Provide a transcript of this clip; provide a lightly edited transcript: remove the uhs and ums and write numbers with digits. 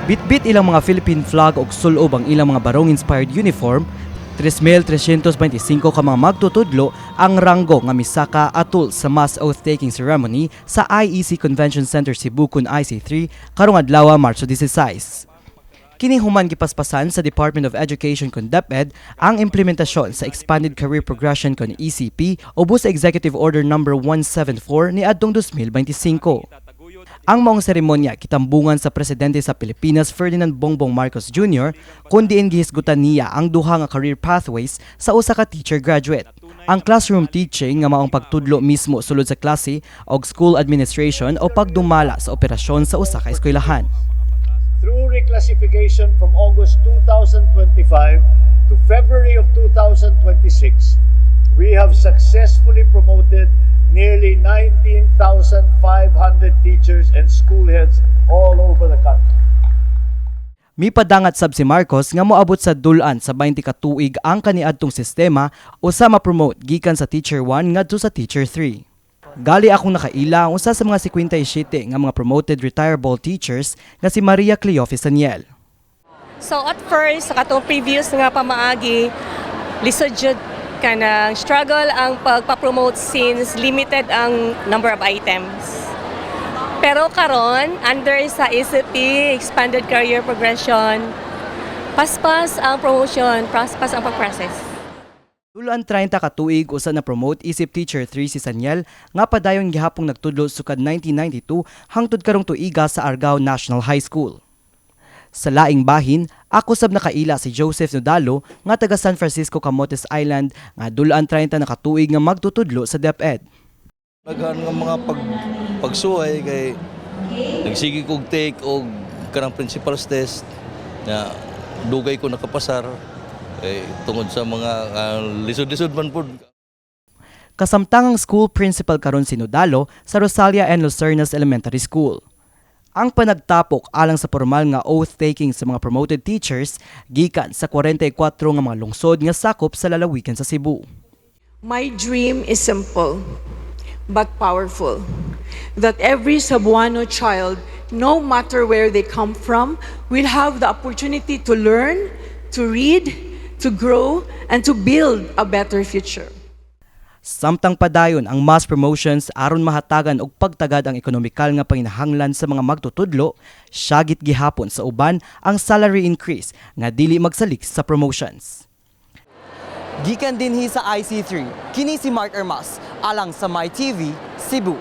Bitbit ilang mga Philippine flag og sulob ang ilang mga barong-inspired uniform, 3,325 ka mga magtutudlo ang ranggo nga misaka atul sa mass oath-taking ceremony sa IEC Convention Center Cebu kun IC3 karong adlaw, Marso 16. Kini human gipaspasan sa Department of Education kun DepEd ang implementasyon sa Expanded Career Progression kun ECP ubos sa Executive Order Number 174 niadtong 2025. Ang maong seremonya kitambungan sa presidente sa Pilipinas, Ferdinand Bongbong Marcos Jr., kun diin gihisgutan niya ang duha nga career pathways sa usa ka teacher graduate: ang classroom teaching nga maong pagtudlo mismo sulod sa klase og school administration o pagdumala sa operasyon sa usa ka eskwelahan. Through reclassification from August 2025 to February of 2026, we have successfully promoted nearly 19,500 teachers and school heads all over the country. Mipadangat sab si Marcos nga moabot sa dul-an sa 20 ka tuig ang kaniadtong sistema usa ma-promote gikan sa Teacher 1 ngadto sa Teacher 3. Gali akong nakaila ang usa sa mga 57 nga mga promoted retirable teachers nga si Maria Cleofe Saniel. So at first, sa katong previous nga pamaagi, lisod jud kanang struggle ang pagpa-promote since limited ang number of items. Pero karon, under sa ECP, Expanded Career Progression, paspas ang promotion, paspas ang pag-process. Dul-an 30 ka tuig usa na promote isip Teacher 3 si Saniel nga padayon gihapong nagtudlo sukad 1992 hangtod karong tuiga sa Argao National High School. Sa laing bahin, ako sab nakaila si Joseph Nodalo nga taga San Francisco, Camotes Island nga dul-an 30 na katuig nga magtutudlo sa DepEd. Daghan nga mga pagsuway kay nagsige kog take og kanang principal's test na dugay ko nakapasar eh, tungod sa mga lisod-lisod man pud. Kasamtangang school principal karon si Nodalo sa Rosalia and Lucernas Elementary School. Ang panagtapok alang sa formal nga oath-taking sa mga promoted teachers gikan sa 44 nga mga lungsod nga sakop sa lalawigan sa Cebu. My dream is simple but powerful: that every Cebuano child, no matter where they come from, will have the opportunity to learn, to read, to grow, and to build a better future. Samtang padayon ang mass promotions aron mahatagan og pagtagad ang ekonomikal nga panginahanglan sa mga magtutudlo, syagit gihapon sa uban ang salary increase nga dili magsalik sa promotions. Gikan dinhi sa IC3, kini si Mark Armas alang sa MyTV Cebu.